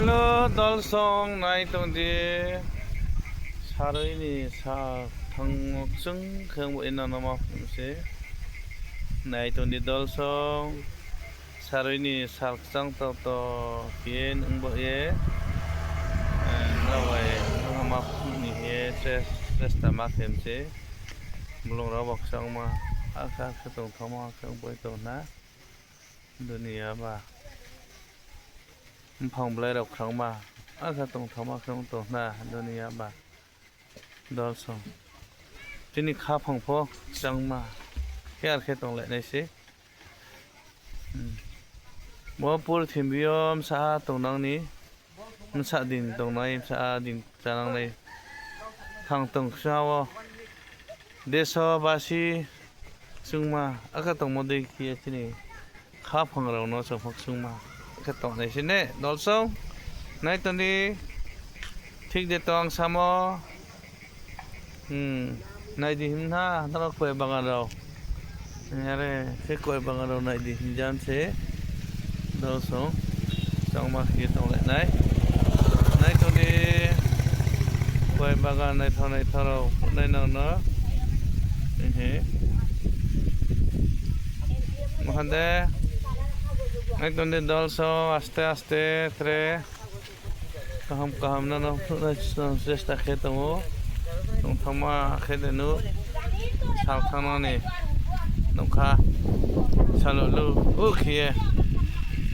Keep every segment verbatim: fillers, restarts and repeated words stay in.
Hello, dolsong, nai tongdi. Sarui ni sal thangmo chwng khe wngbo ino no ma phunukse. Nai tongdi dolsong. Sarui ni sal kwchang to to khe wngbo ye. Eh, no bai, no ma phunukni he che-, chesta ma khe mse. Bolong rok bo kwchangma, akha khe tongthokma khe wngbo tongna. Duniya ba. Buphang belai rok khangma, akha tongthokma khe wng tongna duniya ba. Dolsong. Chini khaphang pho changma. Khe ar khe tong lainai se. Hmm. Bo purthimbi o msa tongnang ni. Msa din tongnai, msa din chanang nai. Thang tong ksa o. Deso basi chwngma aka tongmo dei kiye chini khaphang rok no chongphang chwngma khe tongnai se ne dolsong nai tongdi thik de tong samo. Hmm, nai di himna daro koi bagan rok. Are khe koi bagan rok nai di hinjan se. Dolsong chongma khe tong lai nai. Nai tongdi koi bagan naithok naithok rok nai nang no. Ehe. Mohande nai tongdi dolsong aste aste tre. Kaham kaham no no chesta khe tongo. Tongthokma khe de nuk sal thangnani nukha salulu o khiye.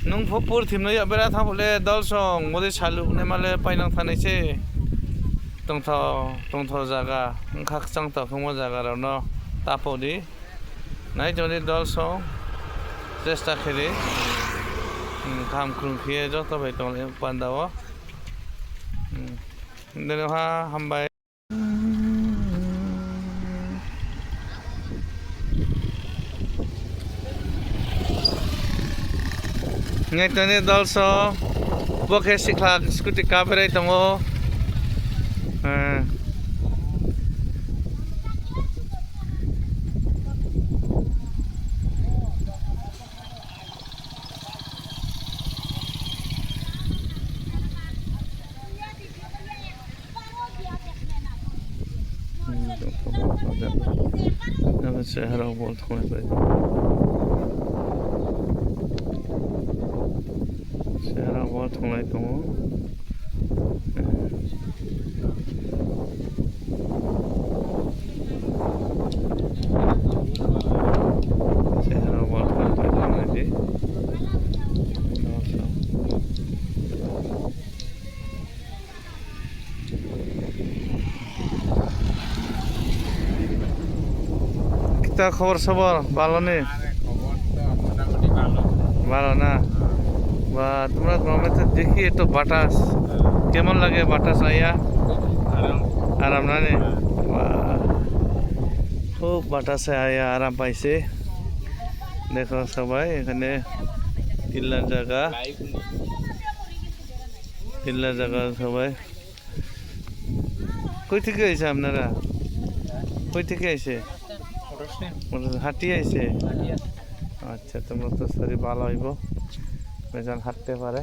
Nung pho purthimno ya bera thang le dolsong modi salu ne male painang thanai se. Tongthok tongthok jaga wngkha kwchang tongthokma jaga rok no tapodi. Nai tongdi dolsong chesta khe di. Hmm, kaham kwrwng khe joto bai tong lai panda o. Hmm. Deno ha hambai. Nai tongdi dolsong bo khe sikla scooty kaberai tongo. Eh. Chehara bol thonglai bai. Chehara bol thonglai tongo. Chehara wall khe tongmani di. Kita khobor sobor balo ni? Balo na? Ba, tumra gome to dekhi to batas. Kemon lage batas aya? Aram na ni? Ba. Khub batas aya, aram paise. Dekho sabai, ekhane tilla jaga. Tilla jaga sabai. Koi theke aise apnara? Koi theke aise? Hati aise? Acha, tumra to sari bhalo hoibo. Bejan hatte pare.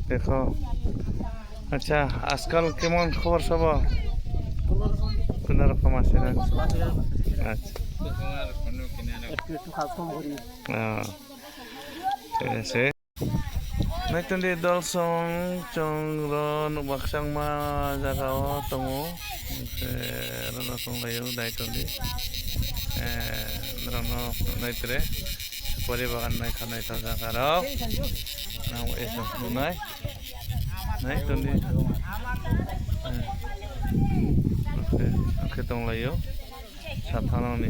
Dekho. Acha, ajkal kemon khobor sobor? Kono rokom ache na? Acha. Ah, thik ache. Nai tongdi dolsong chwng ro nukbak changma jaga o tongo. Hwnkhe oro no tonglaio nai tongdi. Eh, norokno nuknai tre. Pori bagan naithok naithok jaga rok. Nang eko nuknai. Nai tongdi. Eh. Oke, oke tonglaio. Sathanani.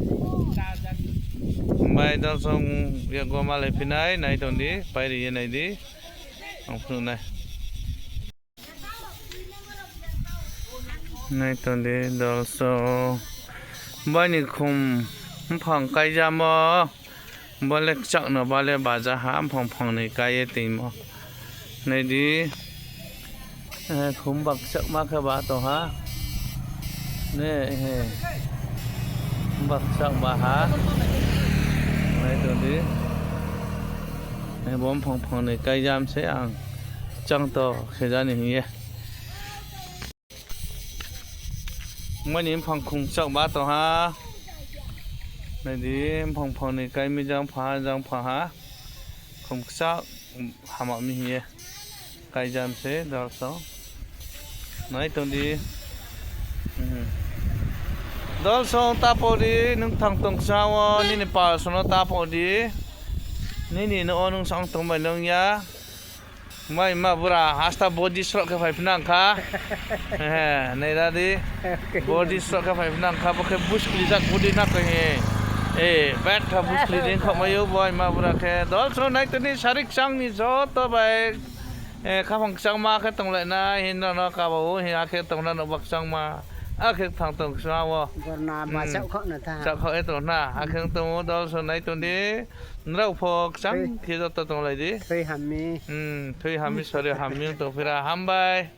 Bai dolsong ya goma le phinai nai tongdi, pairi ye nai di. Ang phunuknai. Nai tongdi dolsong. Bai ni khum buphang kaijamo. Bole kwchakno bale baja ha buphang phangni kaiye tongmo. Nai di. Eh, khum bakchak ma khe ba tong ha. Ne, he. Bakchak ba ha. Nai tongdi. Bo bumphang phangnwi kaijam se ang chang to khejani hiye. Mani bumphang khungchak ba tongha. Naidi bumphang phangnwi kaimijang phaha jang phaha. Khungchak hamami hiye. Kaijam se dolsong. Nai tongdi. Mhm. Dolsong tapodi nwng thang tongsa o nini pal sono tapodi. Nini no o nwng song tongbai nung ya. Mai ma bura hasta body srok khe phai phina angkha. He, nai dadi. Body srok khe phai phina angkha, bo khe buskli jak body na khe he. Eh, bet kha buskli ding khok mayo, boi ma bura khe. Dolsong nai tongdi sarik changni joto bai. Eh, khapang kwchangma khe tonglainai, hinrano kabao, hin akhe tongna nokba kwchangma, akhe thang tong kwchangma o. Borna ba Hmm. Chak khokno ta. Chak khok e tongna, akhe tongmo dolsong nai tongdi, nrao pho kwchang Twi. Khe joto tonglaidi. Twi hammi. Hmm, twi hammi, sorry, hammi tongphira, hambai.